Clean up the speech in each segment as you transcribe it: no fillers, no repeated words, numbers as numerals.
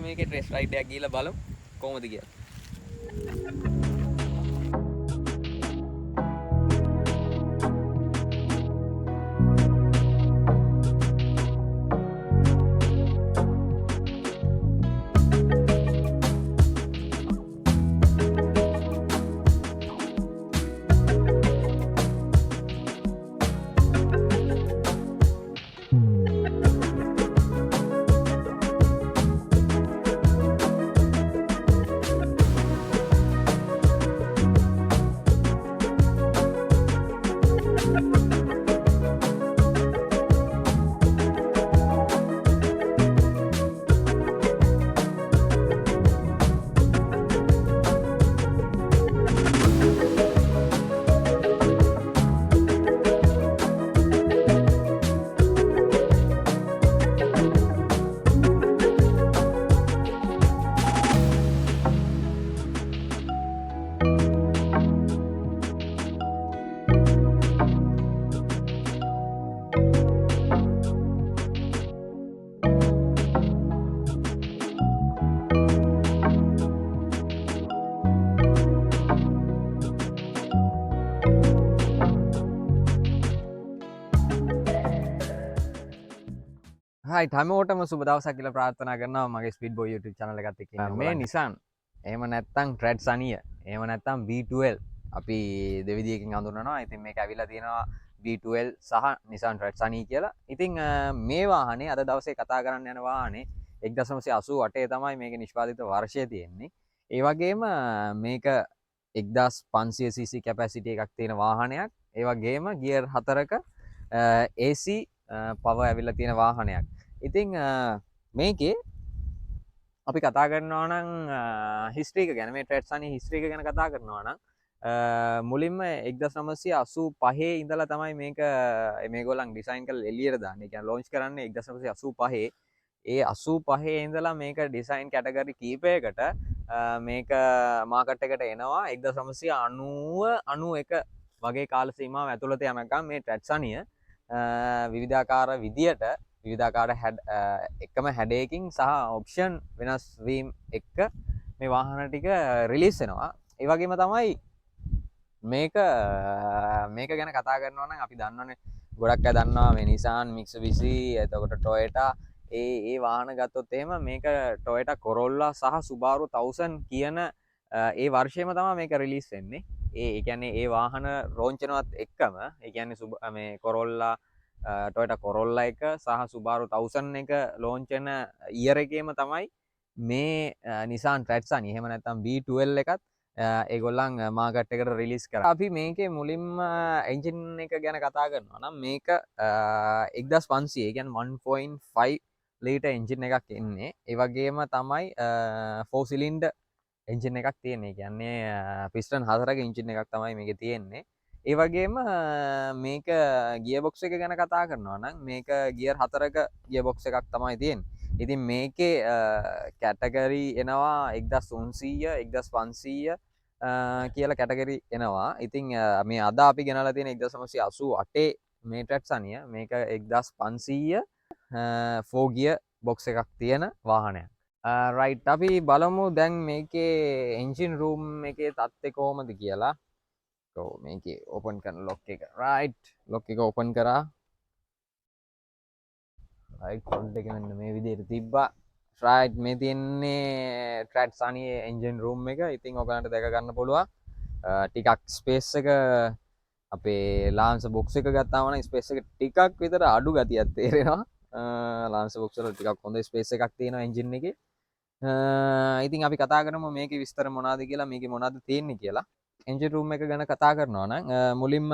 මේකේ test ride එකක් ගිහලා බලමු කොහොමද කියලා. රයිට්, හැමෝටම සුබ දවසක් කියලා ප්‍රාර්ථනා කරනවා මගේ ස්පීඩ් බොයි YouTube channel එකත් එක්ක ඉන්න මේ ඔයාලට. Nissan, එහෙම නැත්නම් Trad Sunny, එහෙම නැත්නම් B12 අපි දෙවිදියකින් හඳුන්වනවා. ඉතින් මේක ඇවිල්ලා තියෙනවා B12 සහ Nissan Trad Sunny කියලා. ඉතින් මේ වාහනේ අද දවසේ කතා කරන්න යන වාහනේ 1988 තමයි මේක නිෂ්පාදිත වර්ෂය තියෙන්නේ. ඒ වගේම මේක 1500 cc capacity එකක් තියෙන වාහනයක්. ඒ වගේම ගියර් හතරක AC power ඇවිල්ලා තියෙන වාහනයක්. ඉතින් මේකේ අපි කතා කරනවා නම් හිස්ටරි එක ගැන, මේ Trad Sunny history එක ගැන කතා කරනවා නම් මුලින්ම 1985 ඉඳලා තමයි මේක මේගොල්ලන් ඩිසයින් කරලා එළියට දාන්නේ. ඒ කියන්නේ ලොන්ච් කරන්නේ 1985. ඒ 85 ඉඳලා මේක ඩිසයින් කැටගරි කීපයකට මේක මාකට් එකට එනවා. 1990 91 වගේ කාල සීමාව ඇතුළත යනකම් මේ Trad Sunny විවිධාකාර විදියට විවිධාකාර එකම හැඩයකින් සහ ඔප්ෂන් වෙනස් වීම් එක්ක මේ වාහන ටික රිලීස් වෙනවා. ඒ වගේම තමයි මේක ගැන කතා කරනවා නම් අපි දන්නවනේ, ගොඩක් අය දන්නවා මේ Nissan, Mitsubishi, එතකොට Toyota ඒ වාහන ගත්තොත් එහෙම මේක Toyota Corolla සහ Subaru 1000 කියන ඒ වර්ෂයේම තමයි මේක රිලීස් වෙන්නේ. ඒ කියන්නේ ඒ වාහන ලොන්ච් වෙනවත් එක්කම, ඒ කියන්නේ මේ Toyota Corolla එක සහ Subaru 1000 එක ලොන්ච් වෙන ඉයර් එකේම තමයි මේ Nissan Trad Sunny, එහෙම නැත්නම් B12 එකත් ඒගොල්ලන් මාකට් එකට රිලීස් කරා. අපි මේකේ මුලින්ම එන්ජින් එක ගැන කතා කරනවා නම් මේක 1500, ඒ කියන්නේ 1.5 ලීටර් එන්ජින් එකක් එන්නේ. ඒ වගේම තමයි 4 සිලින්ඩර් එන්ජින් එකක් තියෙන්නේ. ඒ කියන්නේ පිස්ටන් හතරක එන්ජින් එකක් තමයි මේකේ තියෙන්නේ. ඒ වගේම මේක ගියර් බොක්ස් එක ගැන කතා කරනවා නම් මේක ගියර් හතරක ගියර් බොක්ස් එකක් තමයි තියෙන්නේ. ඉතින් මේකේ කැටගරි එනවා 1300, 1500 කියලා කැටගරි එනවා. ඉතින් මේ අද අපි ගෙනල්ලා තියෙන 1988 මේ Trad Sunny මේක 1500, 4 ගියර් බොක්ස් එකක් තියෙන වාහනයක්. රයිට්, අපි බලමු දැන් මේකේ එන්ජින් රූම් එකේ තත්ත්වය කොහොමද කියලා. ඔව්, මේකේ ඕපන් කරන ලොක් එක. රයිට්, ලොක් එක ඕපන් කරා. රයිට්, ෆ්‍රන්ට් එක මෙන්න මේ විදිහට තිබ්බා. රයිට්, මේ තියෙන්නේ Trad Sunny engine room එක. ඉතින් ඔයගලන්ට දැක ගන්න පුළුවන්. ටිකක් ස්පේස් එක අපේ ලාන්සර් බොක්ස් එක ගත්තාම නම් ස්පේස් එක ටිකක් විතර අඩු ගතියක් තේරෙනවා. ලාන්සර් බොක්ස් වල ටිකක් හොඳ ස්පේස් එකක් තියෙනවා එන්ජින් එකේ. ඉතින් අපි කතා කරමු මේකේ විස්තර මොනවද කියලා, මේකේ මොනවද තියෙන්නේ කියලා. එන්ජින් රූම් එක ගැන කතා කරනවා නම් මුලින්ම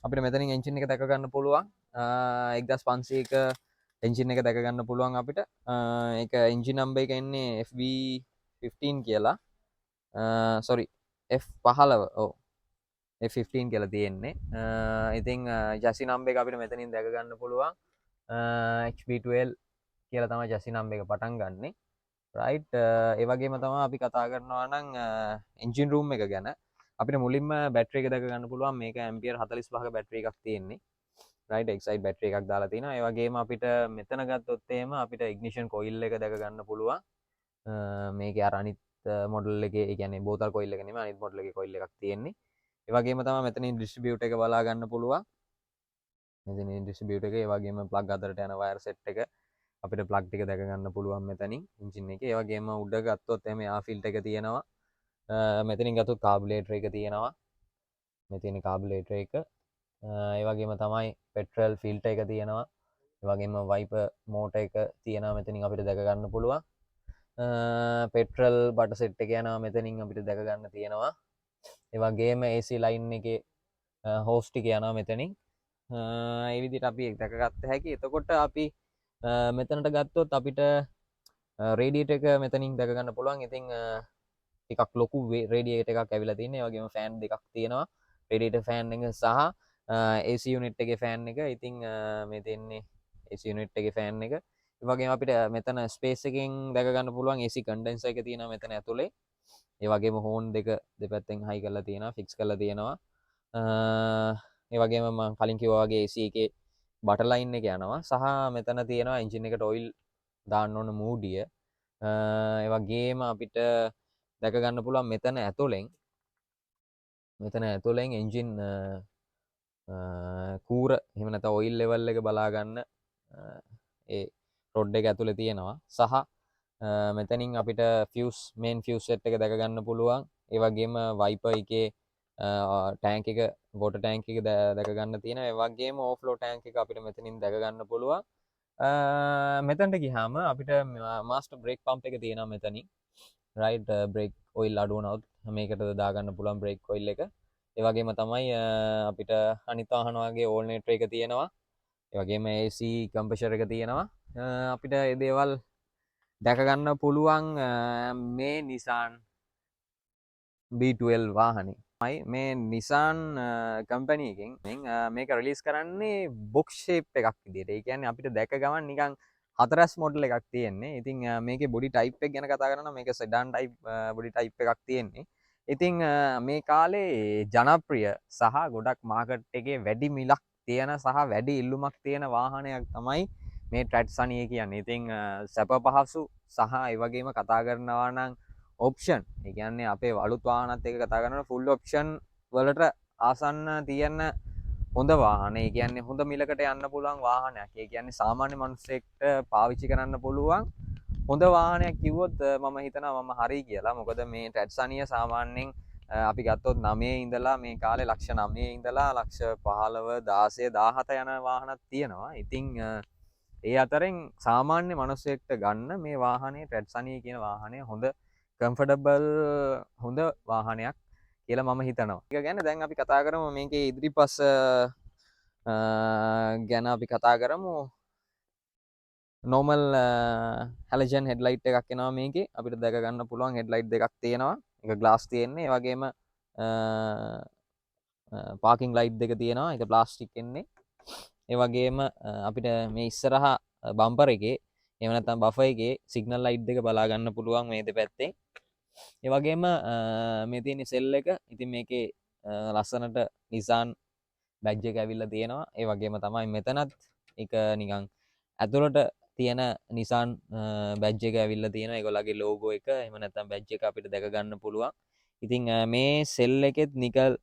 අපිට මෙතනින් එන්ජින් එක දැක ගන්න පුළුවන්. 1500ක එන්ජින් එක දැක ගන්න පුළුවන් අපිට. ඒක එන්ජින් නම්බර් එක එන්නේ FB15 කියලා. Sorry, F15. ඔව්, F15 කියලා තියෙන්නේ. ඉතින් ජැසි නම්බර් එක අපිට මෙතනින් දැක ගන්න පුළුවන්. HB12 කියලා තමයි ජැසි නම්බර් එක පටන් ගන්නෙ. රයිට්, ඒ වගේම තමයි අපි කතා කරනවා නම් එන්ජින් රූම් එක ගැන අපිට මුලින්ම බැටරි එක දැක ගන්න පුළුවන්. මේක ඇම්පියර් 45ක බැටරි එකක් තියෙන්නේ. රයිට්, එක්සයිඩ් බැටරි එකක් දාලා තිනවා. ඒ වගේම අපිට මෙතන ගත්තොත් එහෙම අපිට ඉග්නිෂන් කොයිල් එක දැක ගන්න පුළුවන්. මේකේ අර අනිත් මොඩල් එකේ, ඒ කියන්නේ බෝතල් කොයිල් එක නෙමෙයි, අනිත් මොඩල් එකේ කොයිල් එකක් තියෙන්නේ. ඒ වගේම තමයි මෙතනින් ඩිස්ට්‍රිබියුටර් එක බලා ගන්න පුළුවන්. මෙතනින් ඩිස්ට්‍රිබියුටර් එක, ඒ වගේම ප්ලග් අතරට යන වයර් සෙට් එක අපිට ප්ලග් ටික දැක ගන්න පුළුවන් මෙතනින් එන්ජින් එකේ. ඒ වගේම උඩ ගත්තොත් එහෙම එයාර් ෆිල්ටර් එක තියෙනවා. මෙතනින් ගත්තොත් කාබුලේටර් එක තියෙනවා. මේ තියෙන කාබුලේටර් එක. ඒ වගේම තමයි පෙට්‍රල් ෆිල්ටර් එක තියෙනවා. ඒ වගේම වයිපර් මෝටර් එක තියෙනවා මෙතනින් අපිට දැක ගන්න පුළුවන්. පෙට්‍රල් බටර් සෙට් එක යනවා මෙතනින් අපිට දැක ගන්න තියෙනවා. ඒ වගේම AC line එකේ හෝස් ටික යනවා මෙතනින්. ඒ විදිහට අපි දැකගත්ත හැකි. එතකොට අපි මෙතනට ගත්තොත් අපිට රේඩියේටර් එක මෙතනින් දැක ගන්න පුළුවන්. ඉතින් ටිකක් ලොකු රේඩියේටර් එකක් ඇවිල්ලා තියෙන්නේ. ඒ වගේම ෆෑන් දෙකක් තියෙනවා. රේඩියේටර් ෆෑන් එක සහ AC unit එකේ ෆෑන් එක. ඉතින් මේ තියෙන්නේ AC unit එකේ ෆෑන් එක. ඒ වගේම අපිට මෙතන ස්පේස් එකෙන් දැක ගන්න පුළුවන් AC condenser එක තියෙනවා මෙතන ඇතුලේ. ඒ වගේම හෝන් දෙක දෙපැත්තෙන් හයි කරලා තියෙනවා, ෆික්ස් කරලා තියෙනවා. ඒ වගේම මම කලින් කිව්වා වගේ AC එකේ බටර් ලයින් එක යනවා සහ මෙතන තියෙනවා එන්ජින් එකට ඔයිල් දාන්න ඕන මූඩිය. ඒ වගේම අපිට දැක ගන්න පුළුවන් මෙතන ඇතුලෙන් එන්ජින් කූර එහෙම නැත්නම් ඔයිල් ලෙවල් එක බලා ගන්න ඒ රොඩ් එක ඇතුලේ තියෙනවා. සහ මෙතනින් අපිට මේන් ෆියුස් සෙට් එක දැක ගන්න පුළුවන්. ඒ වගේම වයිපර් එකේ ටැංක් එක, වෝටර් ටැංක් එක දැක ගන්න තියෙනවා. ඒ වගේම ඕෆ්ලෝ ටැංක් එක අපිට මෙතනින් දැක ගන්න පුළුවන්. මෙතනට ගියාම අපිට මාස්ටර් බ්‍රේක් පම්ප් එක තියෙනවා මෙතනින්. බ්‍රේක් ඔයිල් අඩු වුණොත් මේකට දාගන්න පුළුවන් බ්‍රේක් ඔයිල් එක. ඒ වගේම තමයි අපිට අනිත් වාහන වගේ ඕල්නේටර් එක තියෙනවා. ඒ වගේම AC compressor එක තියෙනවා. අපිට මේ දේවල් දැක ගන්න පුළුවන් මේ Nissan B12 වාහනේ. මේ Nissan company එකෙන් මේක රිලීස් කරන්නේ බොක්ස් ෂේප් එකක් විදියට. ඒ කියන්නේ අපිට දැක ගමන් නිකන් හතරස් මොඩල් එකක් තියෙන්නේ. ඉතින් මේකේ බොඩි ටයිප් එක ගැන කතා කරනවා නම් මේක සෙඩාන් ටයිප් බොඩි ටයිප් එකක් තියෙන්නේ. ඉතින් මේ කාලේ ජනප්‍රිය සහ ගොඩක් මාකට් එකේ වැඩි මිලක් තියෙන සහ වැඩි ඉල්ලුමක් තියෙන වාහනයක් තමයි මේ ට්‍රැඩ් සනිය කියන්නේ. ඉතින් සැප පහසු සහ ඒ වගේම කතා කරනවා නම් ඔප්ෂන්, ඒ කියන්නේ අපේ අලුත් වාහනත් එක්ක කතා කරනකොට ෆුල් ඔප්ෂන් වලට ආසන්න තියෙන හොඳ වාහන. ඒ කියන්නේ හොඳ මිලකට යන්න පුළුවන් වාහනයක්. ඒ කියන්නේ සාමාන්‍ය මිනිස්සෙක්ට පාවිච්චි කරන්න පුළුවන් හොඳ වාහනයක් කිව්වොත් මම හිතනවා මම හරි කියලා. මොකද මේ ට්‍රැඩ් සනිය සාමාන්‍යයෙන් අපි ගත්තොත් නවයේ ඉඳලා මේ කාලේ ලක්ෂ නවයේ ඉඳලා ලක්ෂ පහළව, දාසය, දාහත යන වාහනක් තියෙනවා. ඉතින් ඒ අතරින් සාමාන්‍ය මිනිස්සෙක්ට ගන්න මේ වාහනේ ට්‍රැඩ් සනිය කියන වාහනය හොඳ කම්ෆර්ටබල් හොඳ වාහනයක් කියලා මම හිතනවා. ඒක ගැන දැන් අපි කතා කරමු. මේකේ ඉදිරිපස ගැන අපි කතා කරමු. නෝමල් හැලජන් හෙඩ්ලයිට් එකක් එනවා මේකේ. අපිට දැක ගන්න පුළුවන් හෙඩ්ලයිට් දෙකක් තියෙනවා. ඒක ග්ලාස් තියෙන්නේ. ඒ වගේම පාකින් ලයිට් දෙක තියෙනවා. ඒක ප්ලාස්ටික් එන්නේ. ඒ වගේම අපිට මේ ඉස්සරහා බම්පර් එකේ එහෙම නැත්නම් බෆර් එකේ සිග්නල් ලයිට් දෙක බලා ගන්න පුළුවන් මේ දෙපැත්තේ. ඒ වගේම මේ තියෙන සෙල් එක. ඉතින් මේකේ ලස්සනට Nissan badge එක ඇවිල්ලා තියෙනවා. ඒ වගේම තමයි මෙතනත් ඒක නිකන් ඇතුළට තියෙන Nissan badge එක ඇවිල්ලා තියෙනවා. ඒගොල්ලන්ගේ ලෝගෝ එක එහෙම නැත්නම් බැජ් එක අපිට දැක ගන්න පුළුවන්. ඉතින් මේ සෙල් එකෙත් නිකල්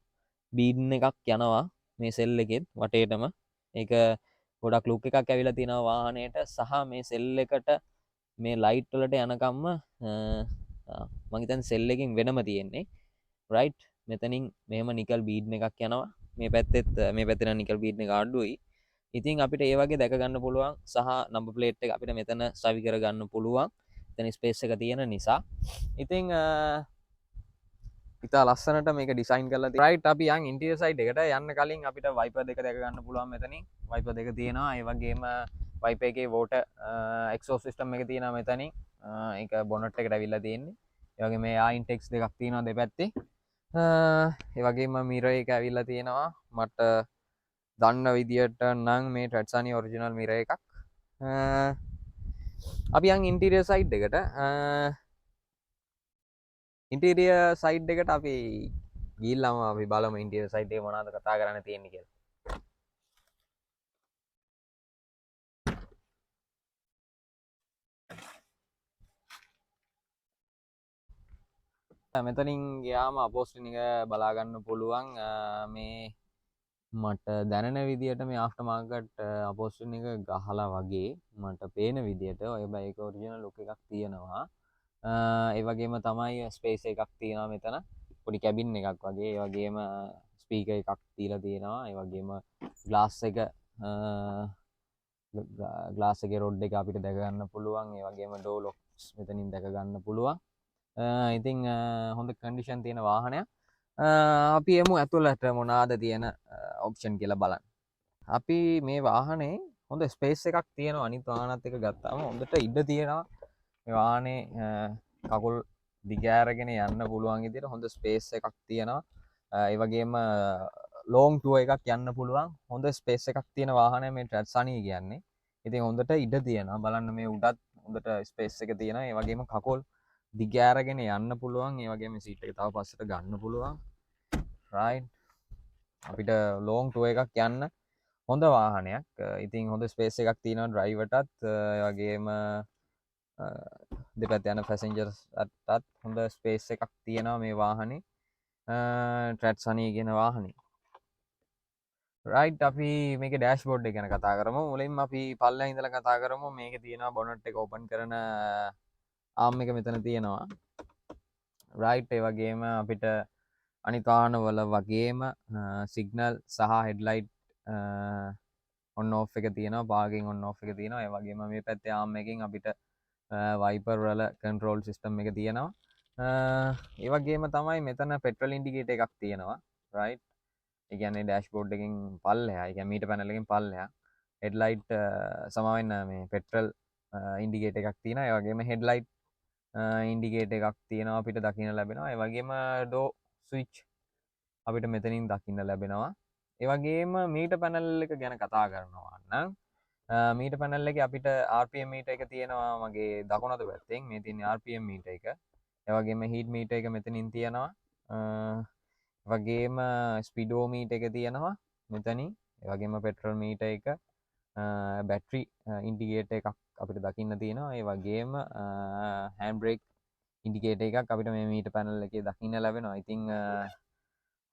බීඩ් එකක් යනවා මේ සෙල් එකෙත් වටේටම. ඒක ගොඩක් ලුක් එකක් ඇවිල්ලා තියෙනවා වාහනේට. සහ මේ සෙල් එකට මේ ලයිට් වලට යනකම්ම මං හිතන්නේ සෙල් එකෙන් වෙනම තියෙන්නේ. මෙතනින් මෙහෙම නිකල් බීඩ් එකක් යනවා. මේ පැත්තෙත්, මේ පැත්තේ නම් නිකල් බීඩ් එක අඩුයි. ඉතින් අපිට ඒ වගේ දැක ගන්න පුළුවන්. සහ නම්බර් ප්ලේට් එක අපිට මෙතන සවි කර ගන්න පුළුවන්. එතන ස්පේස් එක තියෙන නිසා. ඉතින් ඉතා ලස්සනට මේක ඩිසයින් කරලා තියෙනවා. අපි යන් ඉන්ටීරියර් සයිඩ් එකට යන්න කලින් අපිට වයිපර් දෙක දැක ගන්න පුළුවන් මෙතනින්. වයිපර් දෙක තියෙනවා. ඒ වගේම වයිපර් එකේ වෝටර් එක්සෝස් සිස්ටම් එක තියෙනවා මෙතනින්. ඒක බොනට් එකට ඇවිල්ලා තියෙන්නේ. ඒ වගේම එයා ඉන්ටෙක්ස් දෙකක් තියෙනවා දෙපැත්තේ. ඒ වගේම මිරර් එක ඇවිල්ලා තියෙනවා. මට දන්න විදියට නම් මේ ට්‍රැඩ් සනි ඔරිජිනල් මිරර් එකක්. අපි යන් ඉන්ටීරියර් සයිඩ් එකට. ඉන්ටීරියර් සයිඩ් එකට අපි ගිහිල්ලාම අපි බලමු ඉන්ටීරියර් සයිඩ් එකේ මොනවද කතා කරන්න තියෙන්නේ කියලා. මෙතනින් ගියාම අපෝස්ට්‍රින් එක බලා ගන්න පුළුවන්. මේ මට දැනෙන විදියට මේ ආෆ්ටර් මාකට් අපෝස්ට්‍රින් එක ගහලා වගේ මට පේන විදියට. ඔය බයික් ඔරිජිනල් ලුක් එකක් තියෙනවා. ඒ වගේම තමයි ස්පේස් එකක් තියෙනවා මෙතන, පොඩි කැබින් එකක් වගේ. ඒ වගේම ස්පීකර් එකක් තියලා තියෙනවා. ඒ වගේම ග්ලාස් එක, ග්ලාස් එකේ රොඩ් එක අපිට දැක ගන්න පුළුවන්. ඒ වගේම ඩෝර් ලොක්ස් මෙතනින් දැක ගන්න පුළුවන්. ඉතින් හොඳ කන්ඩිෂන් තියෙන වාහනයක්. අපි එමු ඇතුළට, මොනාද තියෙන ඔප්ෂන් කියලා බලන්න. අපි මේ වාහනේ හොඳ ස්පේස් එකක් තියෙනවා. අනිත් වාහනත් එක්ක ගත්තාම හොඳට ඉඩ තියෙනවා. මේ වාහනේ කකුල් දිග ඇරගෙන යන්න පුළුවන් විදිහට හොඳ ස්පේස් එකක් තියෙනවා. ඒ වගේම ලෝං ටුවර් එකක් යන්න පුළුවන් හොඳ ස්පේස් එකක් තියෙන වාහනය මේ ටැට්සනි කියන්නේ. ඉතින් හොඳට ඉඩ තියෙනවා. බලන්න, මේ උඩත් හොඳට ස්පේස් එක තියෙනවා. ඒ වගේම කකුල් දිග ඇරගෙන යන්න පුළුවන්. ඒ වගේම සීට් එක තව පස්සට ගන්න පුළුවන්. රයිට්, අපිට ලෝං ටුවර් එකක් යන්න හොඳ වාහනයක්. ඉතින් හොඳ ස්පේස් එකක් තියෙනවා ඩ්‍රයිවර්ටත්, ඒ වගේම දෙපැත්ත යන පැසෙන්ජර්ස්ටත් හොඳ ස්පේස් එකක් තියෙනවා මේ වාහනේ, ට්‍රැට්සනි කියන වාහනේ. රයිට්, අපි මේකේ ඩෑෂ්බෝඩ් එක ගැන කතා කරමු. මුලින්ම අපි පල්ලෙහා ඉඳලා කතා කරමු. මේකේ තියෙනවා බොනට් එක ඕපන් කරන ආම් එක මෙතන තියෙනවා. රයිට්, ඒ වගේම අපිට අනිත් වාහනවල වගේම සිග්නල් සහ හෙඩ්ලයිට් ඔන් ඕෆ් එක තියෙනවා, පාකින් ඔන් ඕෆ් එක තියෙනවා. ඒ වගේම මේ පැත්තේ ආම් එකෙන් අපිට වයිපර් වල කන්ට්‍රෝල් සිස්ටම් එක තියෙනවා. ඒ වගේම තමයි මෙතන පෙට්‍රල් ඉන්ඩිකේටර් එකක් තියෙනවා. රයිට්, ඒ කියන්නේ ඩෑෂ්බෝඩ් එකෙන් පල්ලෙහා, ඒ කියන්නේ මීටර් පැනල් එකෙන් පල්ලෙහා හෙඩ්ලයිට්, සමා වෙන්න, මේ පෙට්‍රල් ඉන්ඩිකේටර් එකක් තියෙනවා. ඒ වගේම හෙඩ්ලයිට් ඉන්ඩිකේටර් එකක් තියෙනවා අපිට දකින්න ලැබෙනවා. ඒ වගේම ඩෝ ස්විච් අපිට මෙතනින් දකින්න ලැබෙනවා. ඒ වගේම මීටර් පැනල් එක ගැන කතා කරනවා නම්, මීටර් පැනල් එකේ අපිට RPM metre එක තියෙනවා මගේ දකුණු අත පැත්තෙන්. මේ තියෙන RPM metre එක. ඒ වගේම හීට් මීටර් එක මෙතනින් තියෙනවා. ඒ වගේම ස්පීඩෝමීටර් එක තියෙනවා මෙතනින්. ඒ වගේම පෙට්‍රල් මීටර් එක, බැටරි ඉන්ඩිකේටර් එකක් අපිට දකින්න තියෙනවා. ඒ වගේම හෑන්ඩ් බ්‍රේක් ඉන්ඩිකේටර් එකක් අපිට මේ මීටර් පැනල් එකේ දකින්න ලැබෙනවා. ඉතින්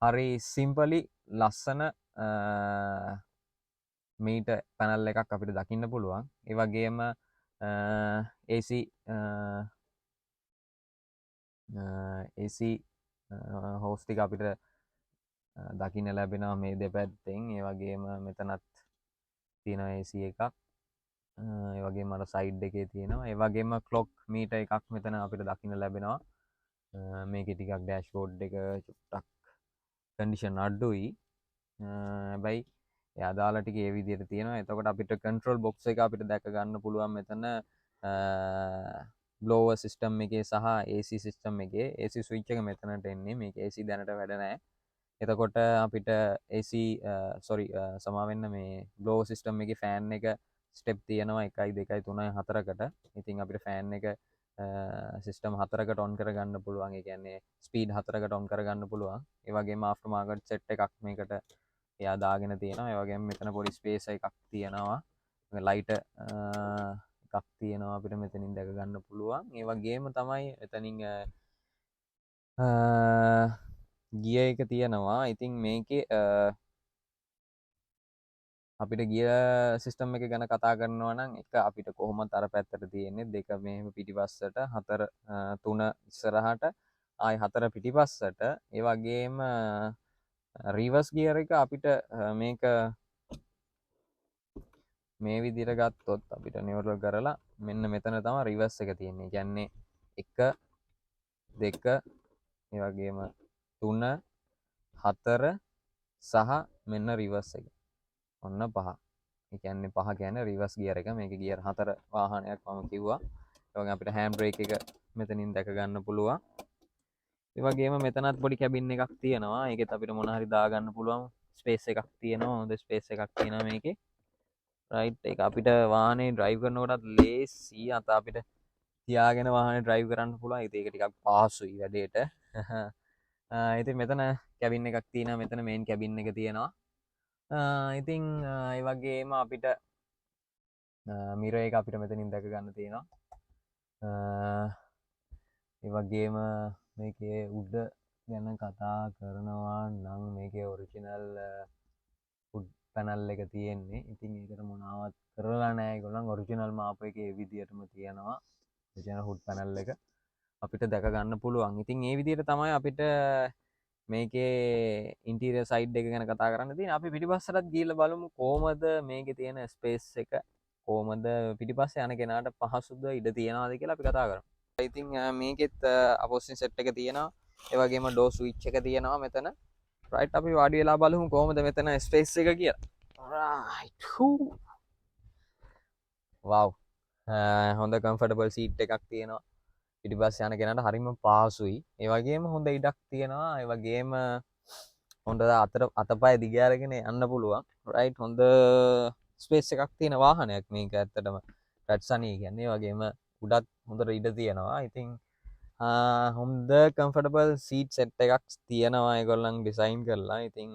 හරි සිම්පලි ලස්සන මීටර් පැනල් එකක් අපිට දකින්න පුළුවන්. ඒ වගේම AC හෝස් ටික අපිට දකින්න ලැබෙනවා මේ දෙපැත්තෙන්. ඒ වගේම මෙතනත් තියෙනවා AC එකක්. ඒ වගේම අර සයිඩ් එකේ තියෙනවා. ඒ වගේම ක්ලොක් මීටර් එකක් මෙතන අපිට දකින්න ලැබෙනවා. මේකේ ටිකක් ඩෑෂ්බෝඩ් එක චුට්ටක් කන්ඩිෂන් අඩුයි. හැබැයි ඒ අදාළ ටික ඒ විදිහට තියෙනවා. එතකොට අපිට කන්ට්‍රෝල් බොක්ස් එක අපිට දැක ගන්න පුළුවන් මෙතන බ්ලෝවර් සිස්ටම් එකේ සහ AC system එකේ. AC switch එක මෙතනට එන්නේ. මේක AC දැනට වැඩ නෑ. එතකොට අපිට AC, sorry, සමා වෙන්න, මේ බ්ලෝවර් සිස්ටම් එකේ ෆෑන් එක ස්ටෙප් තියෙනවා 1යි 2යි 3යි 4කට. ඉතින් අපිට ෆෑන් එක සිස්ටම් හතරකට ඔන් කරගන්න පුළුවන්. ඒ කියන්නේ ස්පීඩ් හතරකට ඔන් කරගන්න පුළුවන්. ඒ වගේම ආෆ්ටර් මාකට් සෙට් එකක් මේකට එයා දාගෙන තියෙනවා. ඒ වගේම මෙතන පොඩි ස්පේස් එකක් තියෙනවා. ලයිට් එකක් තියෙනවා අපිට මෙතනින් දැක ගන්න පුළුවන්. ඒ වගේම තමයි එතනින් ගියර් එක තියෙනවා. ඉතින් මේකේ අපිට ගියර් සිස්ටම් එක ගැන කතා කරනවා නම්, එක අපිට කොහොමත් අර පැත්තට තියෙන්නේ, දෙක මෙහෙම පිටිපස්සට, හතර, තුන ඉස්සරහට, ආයි හතර පිටිපස්සට. ඒ වගේම රිවර්ස් ගියර් එක අපිට මේක මේ විදිහට ගත්තොත් අපිට නියුට්‍රල් කරලා මෙන්න මෙතන තමයි රිවර්ස් එක තියෙන්නේ. ඒ කියන්නේ 1, 2, ඒ වගේම 3, 4 සහ මෙන්න රිවර්ස් එක. ඔන්න පහ. ඒ කියන්නේ පහ කියන්නේ රිවර්ස් ගියර් එක. මේකේ ගියර් හතර වාහනයක් මම කිව්වා. ඒ වගේම අපිට හෑන්ඩ් බ්‍රේක් එක මෙතනින් දැක ගන්න පුළුවන්. ඒ වගේම මෙතනත් පොඩි කැබින් එකක් තියෙනවා. ඒකෙත් අපිට මොන හරි දාගන්න පුළුවන් ස්පේස් එකක් තියෙනවා. හොඳ ස්පේස් එකක් තියෙනවා මේකේ. රයිට්, ඒක අපිට වාහනේ ඩ්‍රයිව් කරනකොටත් ලේසි. අත අපිට තියාගෙන වාහනේ ඩ්‍රයිව් කරන්න පුළුවන්. ඉතින් ඒක ටිකක් පහසුයි වැඩේට. ඉතින් මෙතන කැබින් එකක් තියෙනවා. මෙතන මේන් කැබින් එක තියෙනවා. ඉතින් ඒ වගේම අපිට මිරර් එක අපිට මෙතනින් දැක ගන්න තියෙනවා. ඒ වගේම මේකේ උඩ ගැන කතා කරනවා නම් මේකේ ඔරිජිනල් හුඩ් පැනල් එක තියෙන්නේ. ඉතින් ඒකට මොනවත් කරලා නෑ ඒගොල්ලන්. ඔරිජිනල්ම ආපු එකේ ඒ විදියටම තියෙනවා. ඔරිජිනල් හුඩ් පැනල් එක අපිට දැක ගන්න පුළුවන්. ඉතින් ඒ විදියට තමයි අපිට මේකේ ඉන්ටීරියර් සයිඩ් එක ගැන කතා කරන්න තියෙන්නේ. අපි පිටිපස්සටත් ගිහිල්ලා බලමු කොහමද මේකේ තියෙන ස්පේස් එක, කොහමද පිටිපස්සේ යන කෙනාට පහසුද, ඉඩ තියනවාද කියලා අපි කතා කරමු. ඉතින් මේකෙත් අපෝස්ටින් සෙට් එක තියෙනවා. ඒ වගේම ඩෝර් ස්විච් එක තියෙනවා මෙතන. රයිට්, අපි වාඩි වෙලා බලමු කොහමද මෙතන ස්පේස් එක කියලා. රයිට්. වව්. හොඳ කම්ෆර්ටබල් සීට් එකක් තියෙනවා. පිටිපස්සේ යන කෙනාට හරිම පහසුයි. ඒ වගේම හොඳ ඉඩක් තියෙනවා. ඒ වගේම හොඳ අතර අතපය දිග අරගෙන යන්න පුළුවන්. රයිට්, හොඳ ස්පේස් එකක් තියෙන වාහනයක් මේක ඇත්තටම. ටැට්සනි කියන්නේ. ඒ වගේම උඩත් හොඳට ඉඩ තියෙනවා. ඉතින් හොඳ කම්ෆර්ටබල් සීට් සෙට් එකක් තියෙනවා ඒගොල්ලන් ඩිසයින් කරලා. ඉතින්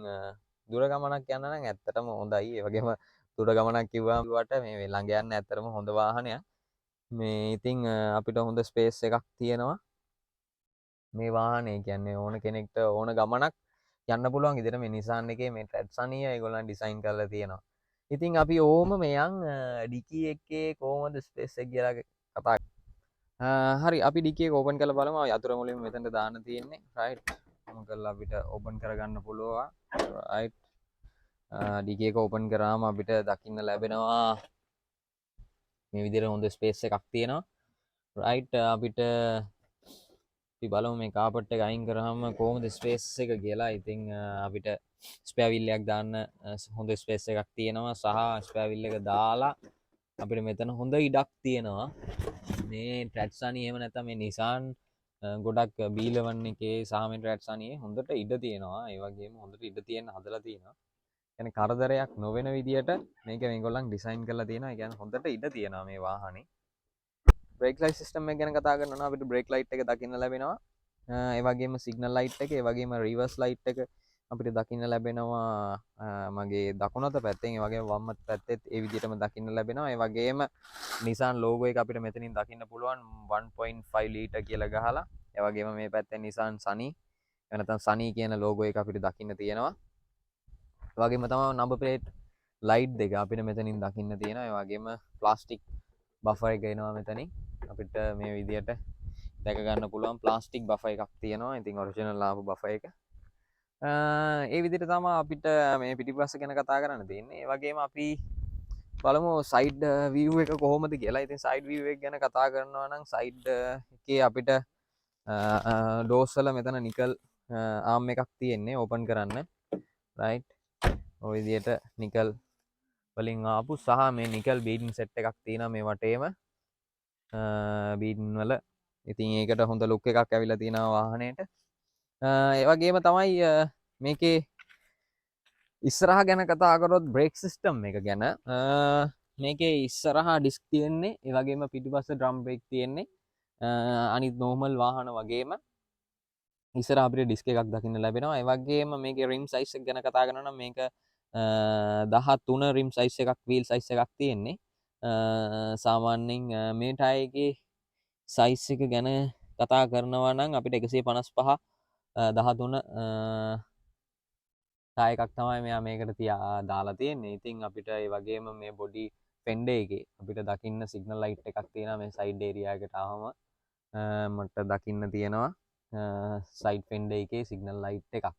දුර ගමනක් යන්න නම් ඇත්තටම හොඳයි. ඒ වගේම දුර ගමනක් කිව්වම මේ ළඟ යන්න ඇත්තටම හොඳ වාහනයක්. මේ ඉතින් අපිට හොඳ ස්පේස් එකක් තියෙනවා මේ වාහනේ. කියන්නේ ඕන කෙනෙක්ට ඕන ගමනක් යන්න පුළුවන් විදිහට මේ Nissan එකේ මේ ටැට්සනිය ඒගොල්ලන් ඩිසයින් කරලා තියෙනවා. ඉතින් අපි ඕම මෙයන් ඩිකි එකේ කොහොමද ස්පේස් එක කියලා කතා. හරි, අපි ඩිකි එක ඕපන් කරලා බලමු. යතුරු මුලින්ම මෙතනට දාන්න තියෙන්නේ. රයිට්, ඔහොම කරලා අපිට ඕපන් කරගන්න පුළුවන්. රයිට්, ඩිකි එක ඕපන් කරාම අපිට දකින්න ලැබෙනවා මේ විදිහට හොඳ ස්පේස් එකක් තියෙනවා. රයිට්, අපිට අපි බලමු මේ කාපට් එක අයින් කරාම කොහොමද ස්පේස් එක කියලා. ඉතින් අපිට ස්පෙයාර් වීල් එකක් දාන්න හොඳ ස්පේස් එකක් තියෙනවා. සහ ස්පෙයාර් වීල් එක දාලා අපිට මෙතන හොඳ ඉඩක් තියෙනවා. මේ ටැට්සනි එහෙම නැත්නම් මේ Nissan ගොඩක් B11 එකේ සහ මේ ටැට්සනි හොඳට ඉඩ තියෙනවා. ඒ වගේම හොඳට ඉඩ තියෙන හදලා තියෙනවා. يعني කරදරයක් නොවන විදියට මේක මේගොල්ලන් ඩිසයින් කරලා තියෙනවා. ඒ කියන්නේ හොඳට ඉඩ තියෙනවා මේ වාහනේ. බ්‍රේක් ලයිට් සිස්ටම් එක ගැන කතා කරනවා නම් අපිට බ්‍රේක් ලයිට් එක දකින්න ලැබෙනවා. ඒ වගේම සිග්නල් ලයිට් එක, ඒ වගේම රිවර්ස් ලයිට් එක අපිට දකින්න ලැබෙනවා මගේ දකුණත පැත්තෙන්. ඒ වගේම වම් අත පැත්තෙත් ඒ විදිහටම දකින්න ලැබෙනවා. ඒ වගේම Nissan logo එක අපිට මෙතනින් දකින්න පුළුවන් 1.5 ලීටර් කියලා ගහලා. ඒ වගේම මේ පැත්තෙන් Nissan Sunny, එහෙම නැත්නම් Sunny කියන ලෝගෝ එක අපිට දකින්න තියෙනවා. ඒ වගේම තමයි නම්බර් ප්ලේට් ලයිට් දෙක අපිට මෙතනින් දකින්න තියෙනවා. ඒ වගේම ප්ලාස්ටික් බෆර් එක එනවා මෙතනින්. අපිට මේ විදියට දැක ගන්න පුළුවන් ප්ලාස්ටික් බෆර් එකක් තියෙනවා. ඉතින් ඔරිජිනල් ආපු බෆර් එක. ඒ විදිහට තමයි අපිට මේ පිටිපස්ස ගැන කතා කරන්න තියෙන්නේ. ඒ වගේම අපි බලමු සයිඩ් විව් එක කොහොමද කියලා. ඉතින් සයිඩ් විව් එක ගැන කතා කරනවා නම් සයිඩ් එකේ අපිට ඩෝස් වල මෙතන නිකල් ආම් එකක් තියෙන්නේ ඕපන් කරන්න. රයිට්, ඔය විදිහට නිකල් වලින් ආපු සහ මේ නිකල් බීඩින් සෙට් එකක් තියෙනවා මේ වටේම බීඩින් වල. ඉතින් ඒකට හොඳ ලුක් එකක් ඇවිල්ලා තියෙනවා වාහනේට. ඒ වගේම තමයි මේකේ ඉස්සරහා ගැන කතා කරොත් බ්‍රේක් සිස්ටම් එක ගැන, මේකේ ඉස්සරහා ඩිස්ක් තියෙන්නේ, ඒ වගේම පිටිපස්ස ඩ්‍රම් බ්‍රේක් තියෙන්නේ. අනිත් නෝමල් වාහන වගේම ඉස්සරහා අපිට ඩිස්ක් එකක් දකින්න ලැබෙනවා. ඒ වගේම මේකේ රිම් සයිස් එක ගැන කතා කරනවා නම් මේක 13 රිම් සයිස් එකක්, වීල් සයිස් එකක් තියෙන්නේ. සාමාන්‍යයෙන් මේ ටයර් එකේ සයිස් එක ගැන කතා කරනවා නම් අපිට 155 13 ටයර් එකක් තමයි මෙයා මේකට තියා දාලා තියෙන්නේ. ඉතින් අපිට ඒ වගේම මේ බොඩි ෆෙන්ඩර් එකේ අපිට දකින්න සිග්නල් ලයිට් එකක් තියෙනවා. මේ සයිඩ් ඒරියා එකට ආවම මට දකින්න තියෙනවා සයිඩ් ෆෙන්ඩර් එකේ සිග්නල් ලයිට් එකක්.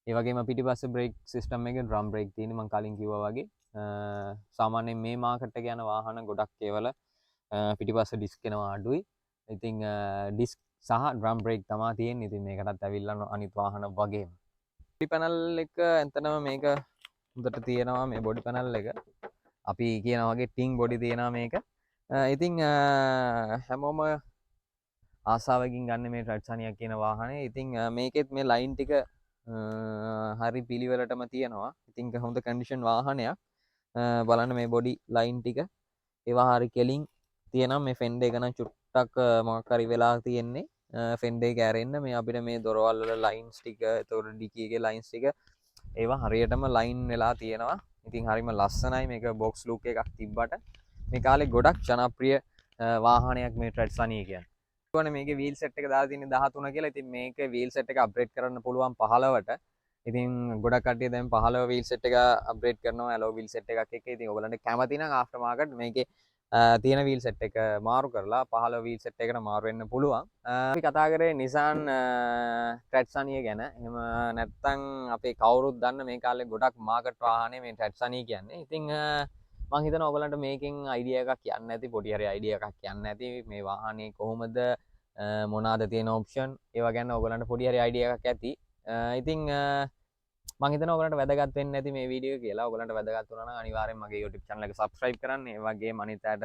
ඒ වගේම පිටිපස්සේ බ්‍රේක් සිස්ටම් එකේ ඩ්‍රම් බ්‍රේක් තියෙන්නේ මං කලින් කිව්වා වගේ. සාමාන්‍යයෙන් මේ මාකට් එක යන වාහන ගොඩක් ඒවල පිටිපස්ස ඩිස්ක් එනවා අඩුයි. ඉතින් ඩිස්ක් සහ ඩ්‍රම් බ්‍රේක් තමා තියෙන්නේ. ඉතින් මේකටත් ඇවිල්ලා අනිත් වාහන වගේම. බොඩි පැනල් එක ඇත්තටම මේක හොඳට තියෙනවා. මේ බොඩි පැනල් එක අපි කියන වගේ ටින් බොඩි තියෙනවා මේක. ඉතින් හැමෝම ආසාවකින් ගන්න මේ ටැට්සනියක් කියන වාහනේ. ඉතින් මේකෙත් මේ ලයින් ටික හරි පිළිවෙලටම තියෙනවා. ඉතින් හොඳ කන්ඩිෂන් වාහනයක්. බලන්න මේ බොඩි ලයින් ටික ඒවා හරි කෙලින් තියෙනවා. මේ ෆෙන්ඩර් එක නම් චුට්ටක් මොකක් හරි වෙලා තියෙන්නේ. ෆෙන්ඩර් එක ඇරෙන්න මේ අපිට මේ දොරවල් වල ලයින්ස් ටික, එතකොට ඩිකි එකේ ලයින්ස් ටික ඒවා හරියටම ලයින් වෙලා තියෙනවා. ඉතින් හරිම ලස්සනයි මේක බොක්ස් ලුක් එකක් තිබ්බට. මේ කාලේ ගොඩක් ජනප්‍රිය වාහනයක් මේ ට්‍රැට්සනිය කියන්නේ. කිව්වනේ මේකේ වීල් සෙට් එක දාලා තියෙන්නේ 13 කියලා. ඉතින් මේකේ වීල් සෙට් එක අප්ග්‍රේඩ් කරන්න පුළුවන් 15ට. ඉතින් ගොඩක් කට්ටිය දැන් 15 වීල් සෙට් එක අප්ග්‍රේඩ් කරනවා ඇලෝ වීල් සෙට් එකක් එක්ක. ඉතින් ඔයගොල්ලන්ට කැමති නම් ආෆ්ටර් මාකට් මේකේ තියෙන වීල් සෙට් එක මාරු කරලා 15 වීල් සෙට් එකට මාරු වෙන්න පුළුවන්. අපි කතා කරේ Nissan ටැට්සනිය ගැන. එහෙම නැත්නම් අපේ කවුරුත් දන්න මේ කාලේ ගොඩක් මාකට් වාහනේ මේ ටැට්සනිය කියන්නේ. ඉතින් මං හිතනවා ඔයගොල්ලන්ට මේකෙන් අයිඩියා එකක් කියන්න ඇති, පොඩි හරි අයිඩියා එකක් කියන්න ඇති මේ වාහනේ කොහොමද, මොනවාද තියෙන ඔප්ෂන් ඒවා ගැන ඔයගොල්ලන්ට පොඩි හරි අයිඩියා එකක් ඇති. ඉතින් මං හිතනවා ඔයගොල්ලන්ට වැදගත් වෙන්න ඇති මේ වීඩියෝ කියලා. ඔයගොල්ලන්ට වැදගත් වුණා නම් අනිවාර්යෙන් මගේ YouTube channel එක subscribe කරන්න. ඒ වගේම අනිත් අයට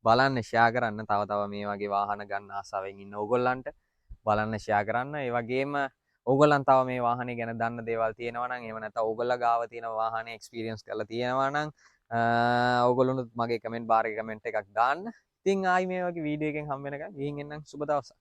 බලන්න ෂෙයා කරන්න. තව තව මේ වගේ වාහන ගන්න ආසාවෙන් ඉන්න ඕගොල්ලන්ට බලන්න ෂෙයා කරන්න. ඒ වගේම ඕගොල්ලන් තව මේ වාහනේ ගැන දන්න දේවල් තියෙනවා නම්, එහෙම නැත්නම් ඕගොල්ලෝ ගාව තියෙන වාහනේ එක්ස්පීරියන්ස් කරලා තියෙනවා නම්, ඕගොල්ලොනුත් මගේ කමෙන්ට් බාර් එකේ කමෙන්ට් එකක් දාන්න. ඉතින් ආයි මේ වගේ වීඩියෝ එකෙන් හම්බ වෙනකන් ගිහින් එන්නම්. සුබ දවසක්.